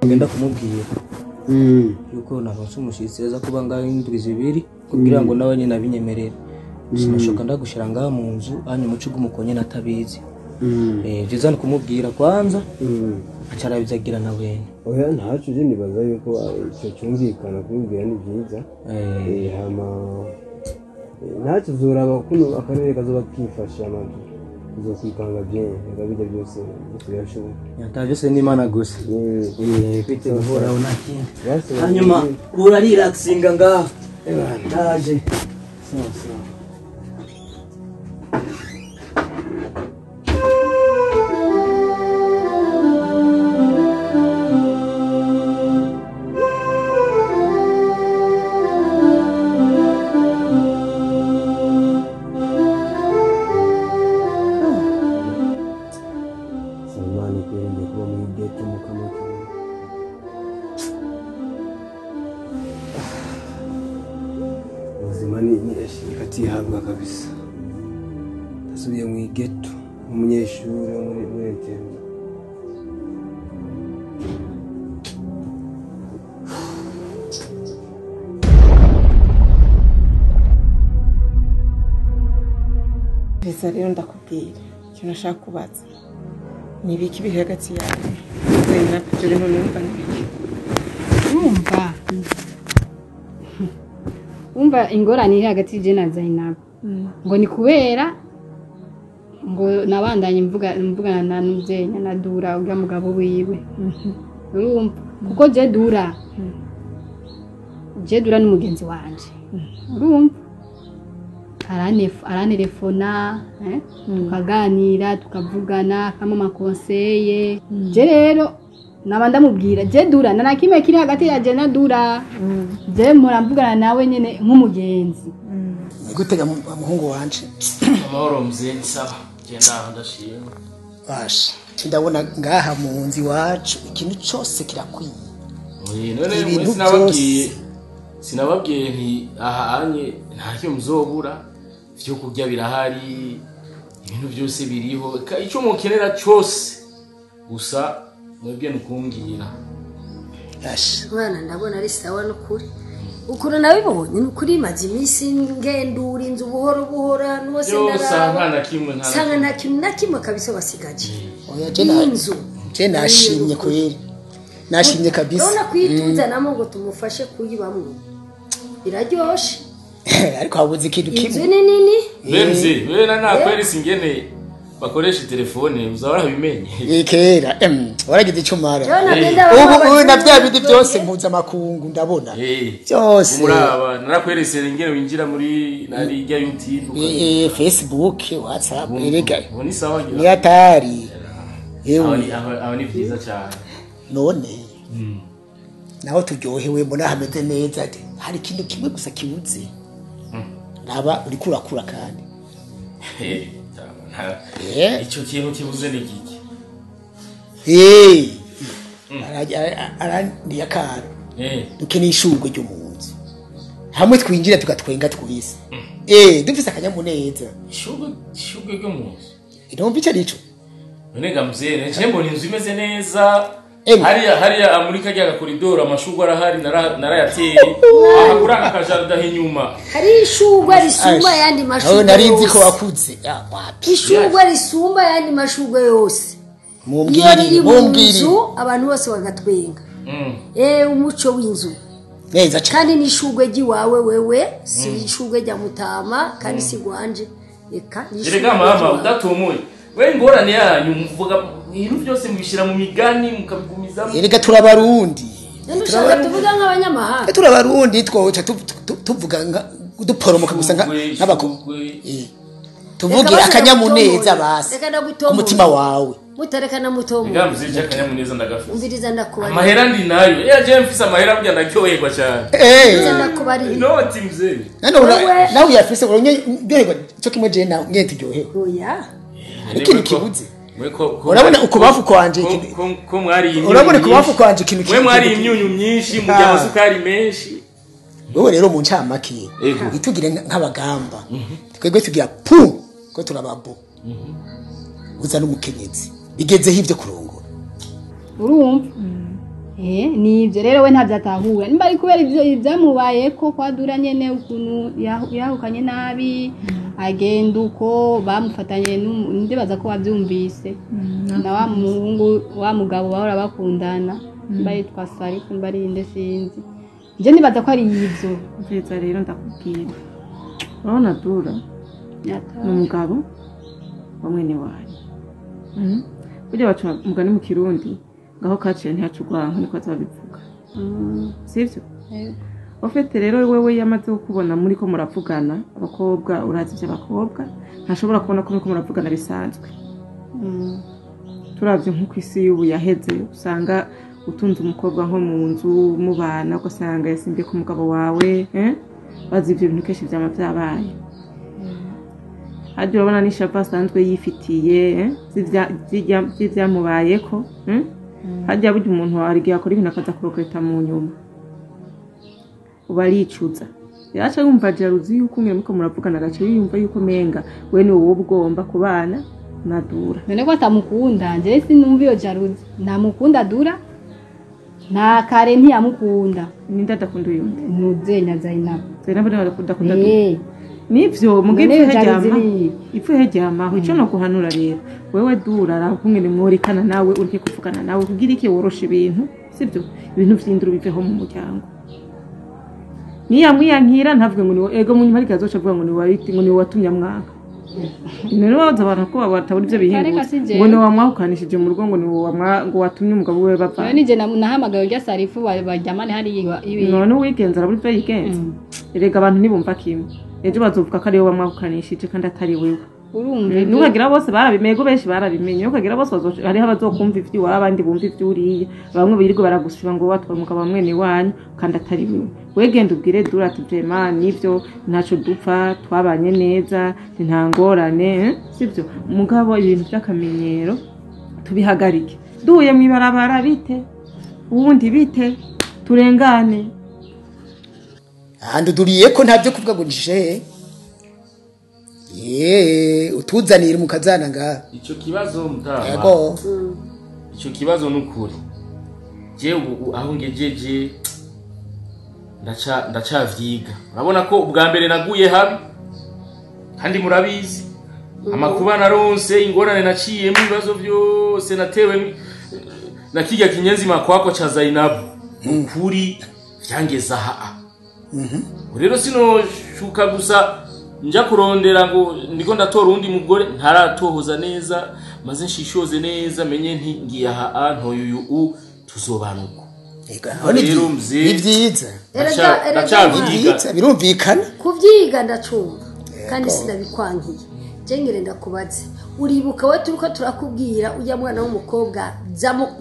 Ngenda kumubwira yuko naronse umushitsi aza kuba ngaho indwi zibiri kugira ngo nawe nyine abinyemerere. Sinashoka ndagushira ngaha mu nzu hanyuma uce uguma nyine atabizi. Vyiza ni kumubwira kwanza aca arabizagira na wene. Oya ntaco je nibaza yuko ico cyumvikana kumubwira ni byiza. Hama ntaco uzoraba kuno akarere kazoba kifashe abantu uzokwipanga bien reka bijya byose birashoboka. Ata byose ni Imana gusa. Kwitega Uhoraho nta kindi. Hanyuma urarelaxinga ngaha. Ndaje. Sawa sawa. Salmani kweli ngiye kuba muri ghetto mukama. Ubuzima ni katihabwa kabisa. Ndasubiye mu ghetto umunyeshuri wo muri internat. Reza rero ndakubwira ikintu nashaka kubaza. Ni ibiki biri hagati yawe Zainab? Ibyo bintu numva ni ibiki? Urumva umva ingorane iri hagati y'ije na Zainab ngo ni kubera ngo nabandanye mvugana na Nuzenya na Dura urya mugabo wiwe. Urumva kuko je Dura ni mugenzi wanje. Urumva aranelefona tukaganira tukavugana kama makonseye. Je rero naba ndamubwira je Dura na kimwe kiri hagati ya je na Dura. Je muramvugana nawe nyene nk'umugenzi. Gutega muhungu wanje. Amahoro mzee, ni sawa. Genda ndashima. Basha, ndabona ngaha mu nzu iwacu ikintu cyose kirakwiye. None sinababwiye nti aha anye ntacyo muzobura, ivyo kurya birahari, ibintu byose biriho, icyo mukenera cyose gusa mwebwe nukumbwira. Basha, mwana ndabona ari sawa n'ukuri. Ukuntu nabibonye nukuri maze iminsi ngendura inzu buhoro buhoro n'uwose ndaraba nsanga nta kintu na kimwe kabisa basigaje. Oya je nashimye kweli. Nashimye kabisa. Urabona kuyituzanamo ngo tumufashe kuyibamwo biraryoshe. Ariko habuze ikintu kimwe. Inzu ni nini. Benzi wewe na kweli singene bakoresha telefone uzahora bimenye. Kera waragize icumara. Ubu na bya bindi byose mpuzamakungu ndabona. Byose. Muraba narakwerese ingene winjira muri nari rya YouTube, Facebook, WhatsApp, erega. Ni sawa ni atari. Yewe aho ni byiza cyane. None naho turyohewe mbona hameze neza, hari ikintu kimwe gusa kibuze. Naba uri kurakura kandi. Icyo kintu kibuze ni giki? Arandiye akara. Dukeneye ishurwe ryo mu nzu. Hamwe twinjira tugatwenga twese. Dufise akanyamuneza. Ishurwe ryo mu nzu. Ndumva ico arico. None ga mzee, nje mbona inzu imeze neza. Hariya muri kajya gakoridoro amashurwe arahari narayateye. Aha kuri aka kajarida inyuma. Hari ishurwe risumba yandi mashurwe. Nari nzi ko wakuze. Wapi? Ishurwe risumba yandi mashurwe yose. Mumbwire abantu bose bagatwenga. Umuco w'inzu. Neza cyane. Kandi n'ishurwe ry'iwawe wewe si ishurwe rya Mutama kandi si gwanje. Eka n'ishurwe. Mama udatumuye. We ngorane yanyu muvuga ibintu byose mubishira mu migani mukabigumizamo. Erega turabarundi. Tuvuga nk'abanyamahanga. Turabarundi twoca tuvuga duporomoka gusa nk'abako. Tuvugira akanyamuneza basi. Ku mutima wawe. Mutareka na mutomo. Ngamuzije akanyamuneza ndagafise. Umviriza ndakubari. Amahera ndi nayo. Je mfise amahera burya ndacyoherwa cyane. Umviriza ndakubari. Inoti mzee. Nawe uyafise uronye ndyoherwa cyo kimwe je nawe ngiye turyohewe. Oya. Ikintu kibuze. Urabona ukubafu kwanje ko mwari urabona ukubafu kwanje ikintu kimwe mwari imyunyu myinshi mujya amasukari menshi. Wewe rero mu ncamake itugire nk'abagamba. Twebwe tugira pu ko turababo. Uza n'umukenyezi bigezeho ibyo kurongora. Urumva Nivyo rero we ntavyatahura nimba ari kubera ivyo ivyamubaye ko kwadura nyene ukuntu yahukanye nabi agenda uko bamufatanye ndibaza ko wavyumvise na wa muhungu wa mugabo bahora bakundana nimba yitwa Sarifu nimba ari inde sinzi nje nibaza ko ari ivyo. Vyiza rero ndakubwira, urabona Dura ni umugabo wa mwene wanyu. Burya baca umugani mu Kirundi ngaho kaciye ntihaca urwanko, niko bazabivuga, sivyo? Ofete rero wewe yamaze kukubona muri ko muravugana abakobwa, urazi ivy'abakobwa, ntashobora kubona ko muriko muravugana bisanzwe. Turavye nk'uko isi y'ubu yaheze, usanga utunze umukobwa nko mu nzu mubana, ugasanga yasimbiye ku mugabo wawe, bazi ivyo bintu kenshi vyama vyabaye. Harya urabona n'ishavu asanzwe yifitiye, z'ivyamubayeko, harya burya umuntu hari igihe akora ibintu akaza kurokreta mu nyuma, uba aricuza. Yaca yumva jaruzi yuko umwe muriko muravugana, agaca yumva yuko menga we ni wowe ugomba kubana na Dura. None ko atamukunda, nje sinumva iyo jaruzi. Ntamukunda Dura, nta kare ntiyamukunda. Ninde adakunda uyundi? Ntuzenya Zainabu. Zainabu niwe adakunda Dura. Nivyo muga None ipfu jaruzi heryama. ni Ipfu heryama, ico no guhanura rero. Wewe Dura arakumwe mworikana nawe ureke kuvugana nawe kugira iki worosha ibintu, sivyo? Ibintu vy'induru biveho mu muryango. Niyamwiyankira ntavuge ngo niwe ego munyuma ariko azoca avuga ngo niwe wabiti, ngo niwe watumye amwaka. None waza abantu ko batabura ivyo Ariko bihingutse. si jewe. Ngo niwe wamwahukanishije mu rugo, ngo niwe ngo watumye umugabo we bava. None nije nahamagaye urya Sarifu baryamane hariya iwe. None uwigenza arabura ivyo yigenza. Erega abantu ntibumva kimwe. Ejo bazovuga ko ariwe wamwahukanishije kandi atari wewe. Urumva Nukagira bose barabimenye, go benshi barabimenye. Nukagira bose hariho abazokumva ivy'iwawe, abandi bumva ivy'uriya. Bamwe birirwa baragusiba ngo watwaye umugabo wa mwene wanyu kandi atari wewe. Wegenda ubwire Dura ati vraiment nivyo ntaco dupfa, twabanye neza, nta ngorane, sivyo? Mugabo ibintu vy'akamenyero tubihagarike. Duhuye mw'ibarabara bite? Ubundi bite? Turengane. Anduduriye ko ntavyo kuvuga ngo nje. Utuzanira mukazana nga. Ico kibazo mutama. Yego. Ico kibazo nukuri. Je ubu aho ngejeje ndacavyiga. Urabona ko ubwa mbere naguye habi kandi murabizi. Amakuba naronse, ingorane naciyemo, ibibazo byose natewe na kirya kinyenzi makwako cha Zainabu. Ukuri vyangeza haa. Rero sinoshuka gusa nja kurondera ngo ndiko ndatora undi mugore ntaratohoza neza, maze nshishoze neza menye nti ngiye aha ntoye uyu u tuzobanuko. Ega Rero mzee ni vyiza. Ndacavyiga. Birumvikana. Kuvyiga ndacumva kandi sinabikwankiye. Je ngire ndakubaze, uribuka we turiko turakubwira ujya mwana w'umukobwa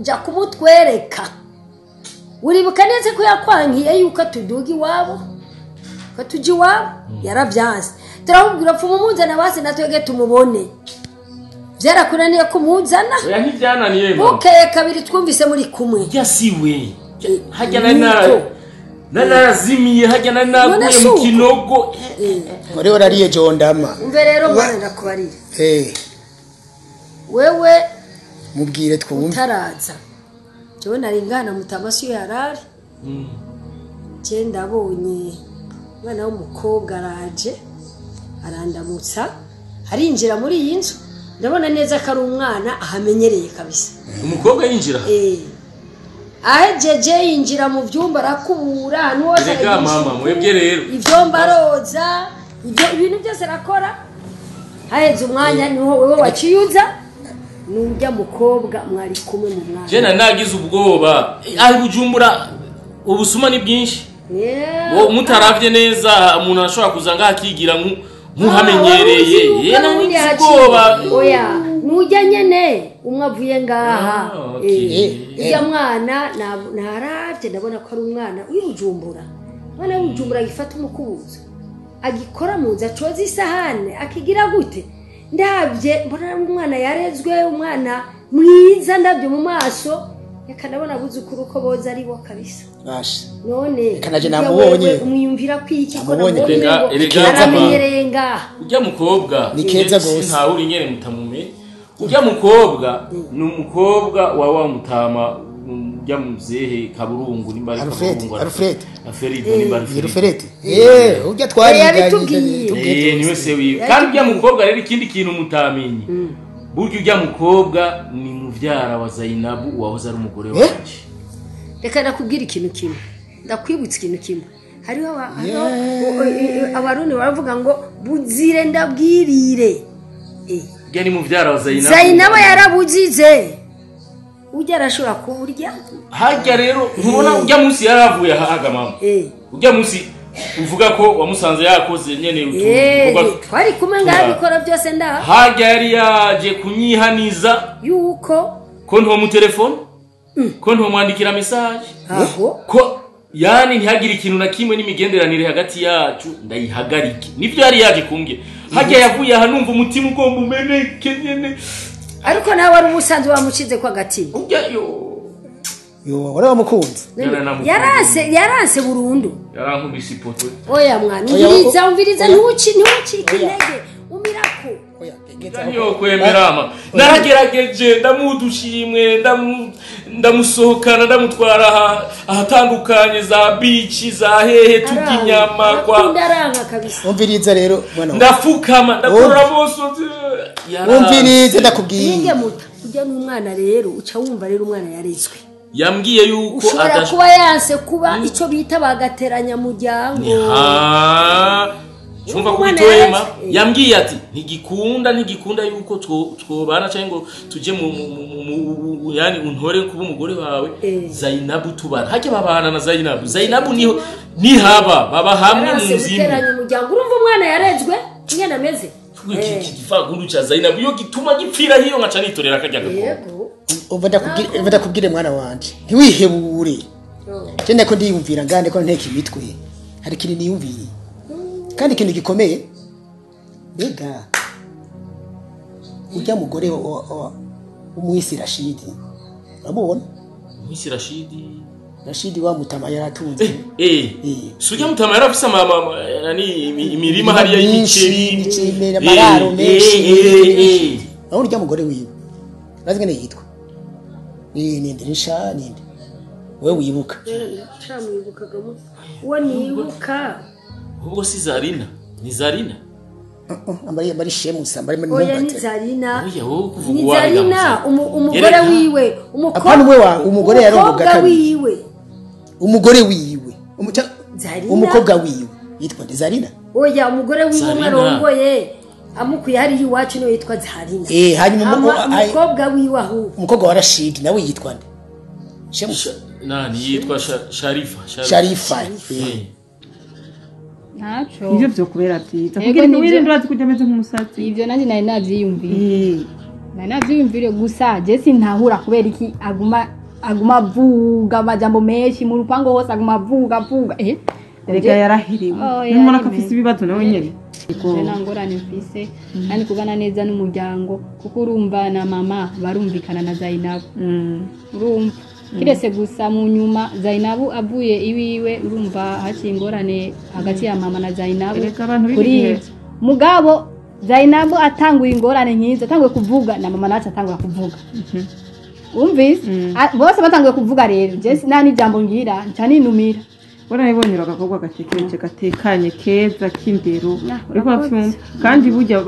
ja kumutwereka. Uribuka neza ko yakwankiye yuko tuduga iwabo, ko tuji iwabo, yaravyanse. Turamubwira pfu mumuzana basi natwege tumubone. Vyarakunaniye kumuzana? Oya ntivyananiye mama. Bukeye kabiri twumvise muri kumwe. Ujya siwe. Hajya narazimiye, hajya naguye mu kinogo. Ore warariye jondama. Umve rero mwana ndakubarira. Wewe mubwire twumve. Utaraza. Jewe naringana mutamasi yarari. Je ndabonye mwana w'umukobwa araje arandamutsa arinjira muri iyi nzu, ndabona neza ko ari umwana ahamenyereye kabisa. Umukobwa yinjira? Ahejeje yinjira mu vyumba arakubura ahantu hose. Erega mama mwebwe rero ivyomba aroza, ibyo ibintu byose arakora. Haheze umwanya niho wewe waciyuza nujya mukobwa mwari kumwe mu mwana. Je nagize ubwoba ari Bujumbura ubusuma ni bwinshi. Wo mutaravye neza umuntu ashobora kuza ngaha akigira nkuhamenyereye. Nagize ubwoba. Oya nujya nyene umwe avuye ngaha. Ujya mwana naravye ndabona ko ari umwana w'ibujumbura. Mwana w'ibujumbura agifata umukubuzo, agikora mu nzu, acoza isahane, akigira gute. Ndabye mbona umwana yarezwe, umwana mwiza, ndabye mu maso reka ndabona abuzukuru ko boza ari bo kabisa. Basha. None reka naje namubonye. Umwiyumvira kwiki ko namubonye. Aramenyereye ngaha. Ujya mukobwa ni keza gose. Ntawe uri nyene mutamume. Ujya mukobwa ni umukobwa wa mutama ujya muzehe Kaburungu nimba ari Alfred, Kaburungu Alfred. Alfred nimba Ni Alfred Alfred eh ujya twariganye Yabitubwiye. Eh, niwe se wiwe kandi ujya mukobwa rero ikindi kintu mutamenye burya ujya mukobwa ni muvyara wa Zainabu wahoze ari umugore wanje. Reka ndakubwira ikintu kimwe, ndakwibutsa ikintu kimwe. Hariho Abarundi baravuga ngo buzire ndabwirire. Ujya ni muvyara wa Zainabu. Zainabu yarabuzize, ujya arashobora kuburya. Harya rero ntubona ujya munsi yaravuye ahaga mama. Ujya munsi uvuga ko wamusanze yakoze nyene utuntu. Twari kumwe ngaha bikora byose ndaha. Harya yari yaje kunyihaniza yuko ko nto mu telefone, ko ntomwandikira message, aho ko yani ntihagire ikintu na kimwe n'imigenderanire hagati yacu ndayihagarike. Nivyo yari yaje kumbwira. Harya yavuye aha numva umutima ugomba umeneke nyene. Ariko nawe wari umusanzu wamushize kwa gatima. Ujya yo yo wari wamukunze. Yaranse burundu. Yarankubise ipoto. Oya mwana, umviriza umviriza ntucike intege umirako. Niyo kwemera ama. Naragerageje ndamudushimwe ndamusohokana ndamutwara ahatandukanye za beach za hehe turya inyama kwa. Ndaranga kabisa. Umviriza rero mwana. Ndafukama ndakora bose. Umviriza ndakubwiye. Ninge muta ujya n'umwana rero uca wumva rero umwana yarezwe. Yambwiye yuko ushobora kuba yanse kuba icyo bita bagateranya muryango. Chumva kubitoyema yambwiye ati ntigikunda yuko twobana cyangwa ngo tuje mu yani untore kuba umugore wawe. Zainabu tubana hake babana na Zainabu. Zainabu niho nihaba baba hamwe mu nzimwe. Muryango urumva umwana yarezwe ingene ameze. Iki gifagundu cha Zainabu yo gituma gipfira hiyo nkaca nitorera kajya gakobwa. Umva ndakubwire mwana wanje ntiwihebure. Cyane ko ndiyumvira ngande ko nteka imitwe hari ikintu niyumviye kandi ikintu gikomeye. Mbega ujya mugore umwisi Rashidi uramubona? Umwisi Rashidi Rashidi wa Mutama yaratunze. Sujya Mutama yarafise mama yani imirima hariya y'imiceri amararo menshi. Urabona ujya mugore wiwe urazi ngene yitwa ninde nisha ninde wewe wibuka? Chamwibukaga uwo nibuka ubwo si Zarina ni Zarina ambari Shemusa ambari muri oya ni Zarina. Oya wowe kuvuga ni Zarina umugore wiwe umukobwa umwe wa umugore yarongoga kabiri wiwe umugore wiwe umukobwa wiwe yitwa Zarina. Oya umugore wiwe mwarongoye amukuye hari iwacu niwe yitwa Zarina. Hanyuma umukobwa wiwe aho umukobwa wa Rashid nawe yitwa nde? Shemusa nani yitwa Sharifa. Sharifa. Ntaco nivyo vyo kubera byiza kugira ngo wirinde urazi kujya ameze nk'umusatsi. Ivyo nanje nari navyiyumviye. Nari navyiyumvire gusa je sintahura kubera iki aguma avuga amajambo menshi mu rupango hose aguma avuga Erega yarahiriwe. Nimubona ko afise ibibazo nawe nyene. Je nangorane mfise kandi kubana neza n'umuryango kuko urumva na mama barumvikana na Zainabu. Urumva kirese gusa mu nyuma Zainabu avuye iwiwe urumva haciye ingorane hagati ya mama na Zainabu. Kuri mugabo Zainabu atanguye ingorane nkizo atanguye kuvuga na mama nacu atangura kuvuga. Umvise bose batanguye kuvuga rero je nani jambo ngira nca ninumira. Warabibonye agakobwa gatekereje gatekanye keza k'indero uriko uravyumva kandi burya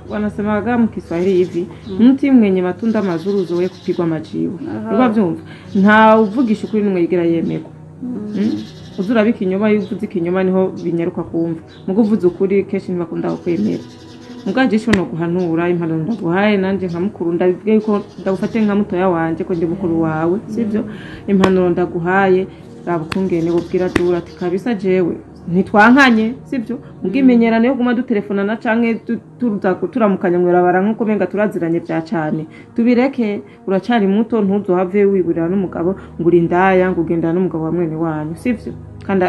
wanasemaga mu Kiswahili hivi mti mwenye matunda mazuri uzoe kupigwa majiwe. Uriko uravyumva nta uvugisha ukuri nimwe yigera yemegwa. Uzurabika inyuma iyo uvuze ikinyoma niho binyaruka kumva mugo uvuze ukuri kenshi ntibakunda kukwemera. Muganje ico no guhanura impanuro ndaguhaye nanje nka mukuru ndabivuge yuko ndagufate nka mutoya wanje ko ndi mukuru wawe sivyo impanuro ndaguhaye rabukungene bubwira dura ati kabisa jewe ntitwankanye sivyo mugimenyerano yo guma dutelefonana canke turuza turamukanya mwerabara nkuko menga turaziranye bya cane tubireke uracari muto ntuzohave wiburira n'umugabo ngo urindaya ngo ugendana n'umugabo wa mwene wanyu sivyo kandi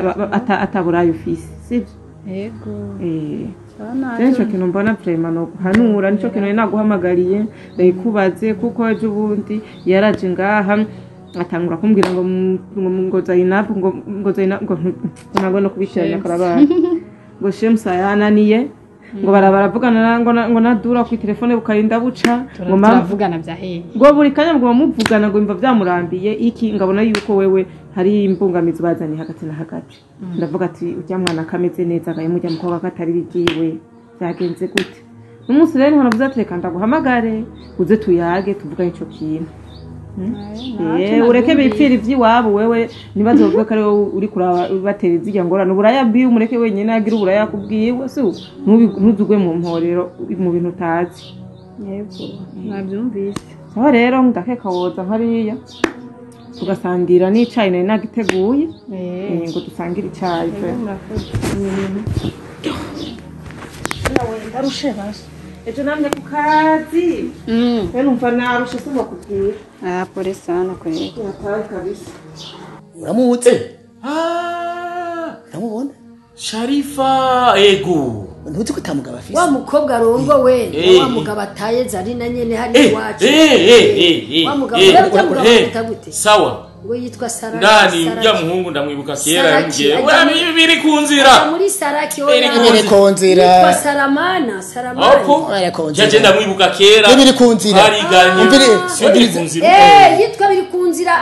ataburayo ufise sivyo yego nico kintu mbona vraiment no guhanura nico kintu naguhamagariye ndayikubaze kuko ejo bundi yaraje ngaha atangura kumbwira ngo ngo Zainab ngo Zainab ngo ntabwo no kubishiranya karabana ngo Shemsa yananiye Ngo barabaravugana ngo nadura ku telefone bukarinda buca ngo turavugana bya hehe ngo buri kanya ngo bamuvugana ngo imva byamurambiye iki ngabona yuko wewe hari imbungamizi bazanye hagati na hagati. Ndavuga ati ujya mwana kameze neza gaye mujya mukobwa katari bigiwe byagenze gute. Umunsi rero niho navuze ati reka ndaguhamagare uze tuyage tuvugane ico kintu. Ureke bipfira ivy'iwabo wewe nibazovuga ko ari wowe uri kuraba batera izirya ngorane uburaya bwiwe umureke wenyine agira uburaya kubwiwe si ntuzugwe mu mporero mu bintu utazi. Yego nabyumvise. Aho rero ndakeka woza nkariya tugasangira n'icayi nari nagiteguye ngo dusangire icayi. Ndarushe basi ejo namye ku kazi rero numva narushe sinakubwira. Ah, pole sana kweli. Hatari kabisa. Uramutse? Uramubona? Sharifa ego. Ntuzi ko tamugaba afise. Wa mukobwa arongowe, wa mugabo ataye Zarina nyene hari iwacu. Wa mugabo yita gute? Sawa. Ngo yitwa Saraki. Ndani ujya muhungu ndamwibuka kera yambwiye. Ura biri kunzira. Muri Saraki oya. Biri kunzira. Yitwa Saramana, Saramana. Opo. Jaje ndamwibuka kera. Biri kunzira. Hariganye. Biri kunzira. Yitwa biri kunzira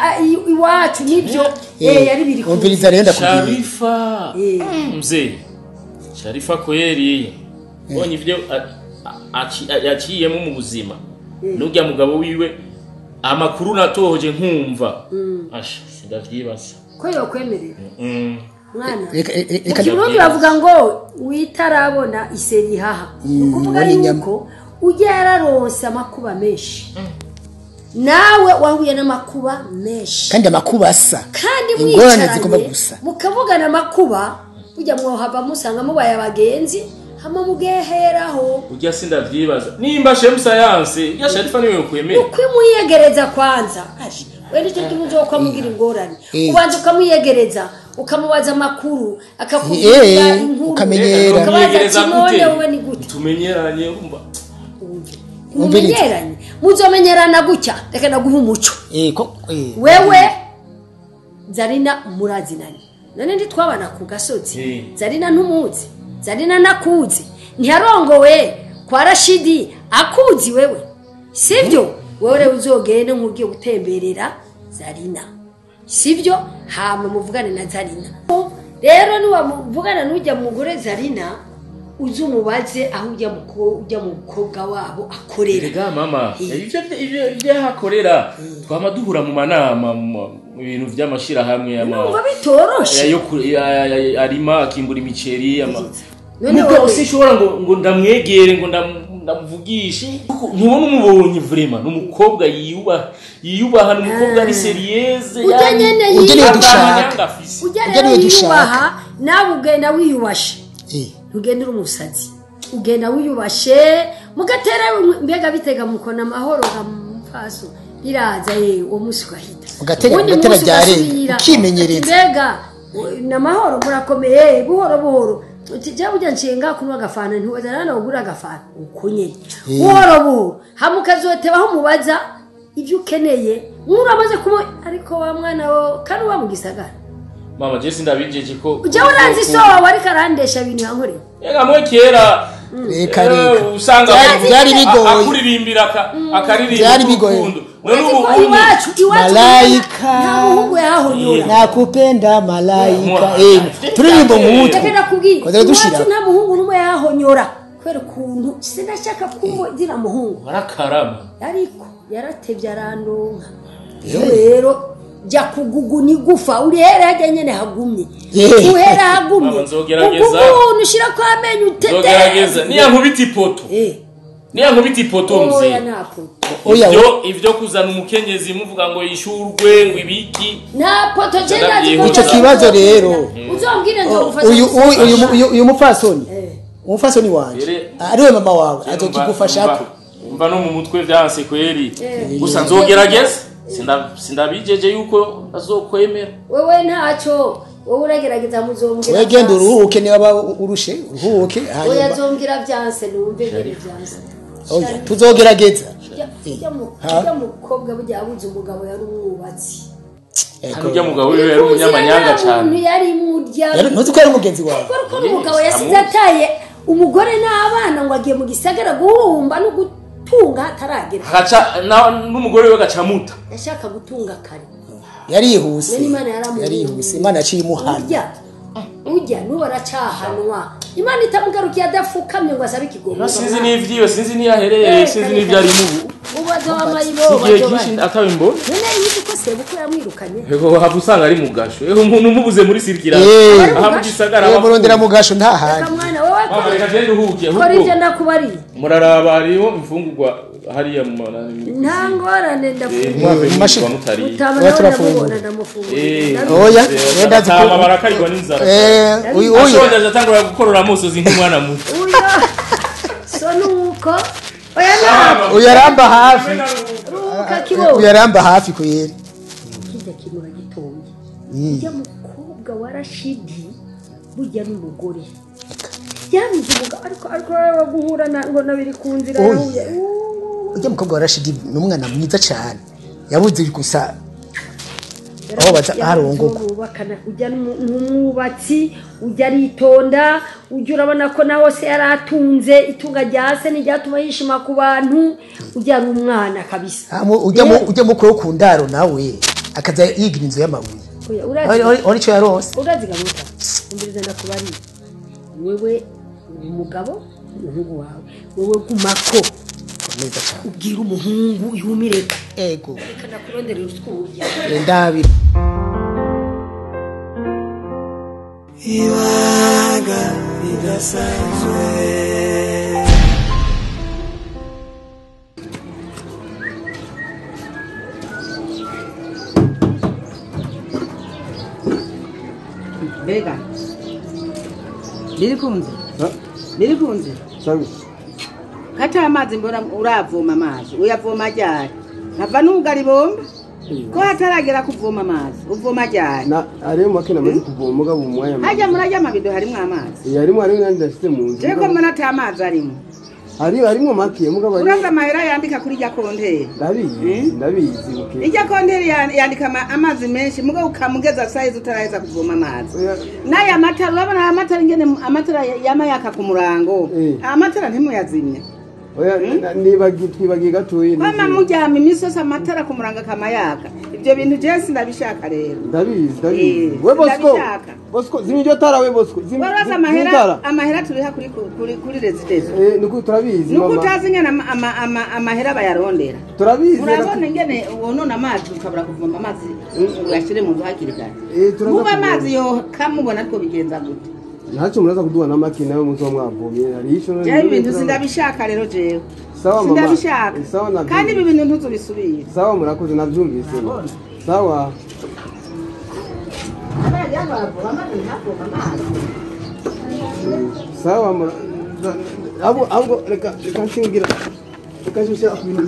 iwacu nibyo. Yari biri kunzira. Umviriza rero ndakubwira. Sharifa. Mzee. Sharifa kweli. Bonye ivyo aciyemo mu buzima. Nujya mugabo wiwe amakuru natohoje nkumva. Asha sindavyibaza. Ko yokwemerera. Mwana. Reka Kirundi bavuga ngo witarabona iseri haha. Ukuvuga yuko ujya yararonse amakuba menshi. Nawe wahuye n'amakuba menshi. Kandi amakuba asa. Kandi mwicaranye mukavugana amakuba ujya mwohava musanga mubaye abagenzi hama mugeheraho. Ujya sindavyibaza. Nimba shemu science ya Sharifa niwe yokwemera. Ukwimuyegereza kwanza. We nicyo tumuzo kwa mugira ingorane. Ubanza ukamuyegereza, ukamubaza amakuru, akakubwira inkuru. Ukamenyera. Ukamuyegereza gute? Wowe ni gute? Tumenyeranye umva. Mumenyeranye. Muzomenyerana gutya. Reka naguha umuco. Wewe Zarina murazinanye. None ndi twabana ku gasozi. Zarina ntumuzi. Zarina nakuzi. Ntiyarongowe kwa Rashidi akuzi wewe. Sivyo? Wewe uzogende nkugiye gutemberera Zarina. Sivyo? Hama muvugane na Zarina. Rero nuwa muvugana nujya mugore Zarina uzumubaze aho ujya mukobwa wabo akorera. Rega mama, ivyo byahakorera twama duhura mu manama mu bintu by'amashira hamwe ama. Numva bitoroshe. Yo arima akimbura imiceri ama. None sishobora ngo ndamwegere ngo ndamuvugishe. Ntubona umubonye vraiment n'umukobwa yiyubaha n'umukobwa ari serieuse. Ujya nyene yiyubaha. Ujya yiyubaha nawe ugenda wiyubashe. Ugenda uri umusazi. Ugenda wiyubashe mugatera mbega bitega mukona amahoro gamfaso biraza uwo musi ugahita. Ugatega ugatera byarenga ukimenyereza. Mbega namahoro murakomeye buhoro buhoro. Utijya ujya nshinga kunywa agafana ntiwazana ugura agafana ukunye buhoro buhoro hamukazotebaho mubaza ibyo ukeneye muramaze kubo ariko wa mwana wo kandi wa mugisagara. Mama je sindabijeje ko ujya uranzi so wari karandesha ibintu yankoreye. Ega mwe kera reka reka usanga byari bigoye akuririmbira akaririmba byari bigoye. None ubu iwacu malaika nta yahonyora nakupenda malaika turirimbo nk'utwo reka nakubwira iwacu nta muhungu n'umwe yahonyora kubera ukuntu sinashaka kumubwira muhungu barakarama ariko yaratevye arandonka. Rero jya kuguguna igufa urihere hajya nyene hagumye. Uhera hagumye. Umuntu ushira ko amenyo utete. Nzogerageza. Niya nkubita ipoto. Niya nkubita ipoto mzee. Oya nta poto. Ivyo kuzana umukenyezi muvuga ngo yishurwe ngo ibiki. Nta poto je ndazi. Ico kibazo rero. Uzombwire nzogufasha. Uyu mupfasoni. Umupfasoni wanje. Ariwe mama wawe azokigufashako. Umva no mu mutwe vyanse kweli. Gusa nzogerageza. Sindabijeje yuko azokwemera. Wewe ntacyo wowe uragerageza muzombwira. Wewe genda uruhuke niba urushe uruhuke hanyuma. Oya zombwira vyanse numve ngere vyanse. Oya tuzogerageza. Ujya mukobwa burya abuze umugabo yari umwubatsi. Ujya mugabo wiwe yari umunyamanyanga cyane. Yari murya. Ntuzi ko yari umugenzi wawe. Kuko umugabo yasize ataye Umugore n'abana ngo agiye mu gisagara guhumba no gutunga ataragera. Agaca n'umugore we agacamuta. Yashaka gutunga kare. Yarihuse. Yarihuse. Imana yaciye imuhana. Ujya nuba aracahanwa. Imana itamugarukiye adafukamye ngo asabe ikigongo. Sinzi n'ivyiwe, sinzi niyahereye, sinzi n'ivyo ari mubu. Ubazo igihe atabimbona. None yuko ko sebukwe yamwirukanye. Yego hava usanga ari mugasho. Eho umuntu umubuze muri sirikira. Aha mu gisagara aba. Murondera mugasho nta handi. Mwana wewe reka gende uhuke. Kora ivyo ndakubari. Muraraba hariho imfungurwa hariya mu manani. Nta ngorane ndafungura. Mutaba turafungura ndamufungura. Oya, wenda zikoma barakarirwa n'inzara. Uyu uyu. Ashonje atangura gukorora amusozi nk'umwana muto. Uyo. So nuko oya na uyaramba hafi. Uyaramba hafi kuyeri. Kijya kintu uragitoye. Ujya mukobwa wa Rashidi burya n'umugore. Yamize umugabo ariko guhura na ngo nabiri ku nzira yahuye. Ujya mukobwa wa Rashidi ni umwana mwiza cyane. Yabuze gusa aho baza harongoka. Ujya n'umwubatsi, ujya aritonda, ujya urabona ko nawe se yaratunze itunga rya se n'iryatuma yishima ku bantu, ujya ari umwana kabisa. Ujya mukwe wo ku ndaro nawe akaza yigira inzu y'amabuye. Uri cyo yarose. Uraziga muta. Umbiriza ndakubari. Wewe umugabo umuhungu wawe. Wewe gumako. Neza cyane. Ubwira umuhungu yumireka. Ego. Reka nakurondera utwurya. Ndabira. Ibanga ridasanzwe. Mbega birikunze birikunze kata amazi mbona uravoma amazi uyavoma ryari nkava n'ubugari bomba ko hataragera kuvoma amazi uvoma ryari na ariyo make namaze kuvoma mugabo umwanya hajya murajya amabido harimo amazi yarimo harimo nandi ndashyize mu nzu je ko mbona ata amazi arimo harimo make mugabo uraza amahera yandika kuri rya konteri ndabizi ndabizi okay ijya konteri yandika amazi menshi mugabo ukamugeza size utaraheza kuvoma amazi n'aya matara urabona amatara ingene amatara yama yaka ku murango amatara ntimuyazimya oya nibagiye twibagiye gatoye mama mujyama imisozi amatara ku murango akamayaka ibyo bintu je sindabishaka rero ndabizi ndabizi we Bosco Bosco zimya iryo tara we Bosco zimya amahera amahera turiha kuri kuri kuri residence nuko turabizi mama nuko utazi ngene amahera bayarondera turabizi murabona ngene wonona amazi ukabura kuvoma amazi uyashire mu nzu hakiri kare muba amazi yo kamubona ariko bigenza gute ntacyo muraza kuduha na make nawe muzo mwavomye hari ico je ibintu sindabishaka rero jewe sawa mama sindabishaka kandi ibi bintu ntuzubisubire sawa murakoze navyumvise sawa sawa abo abo reka reka nshingira reka nshingira ku bintu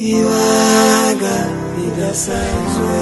Ibanga ridasanzwe.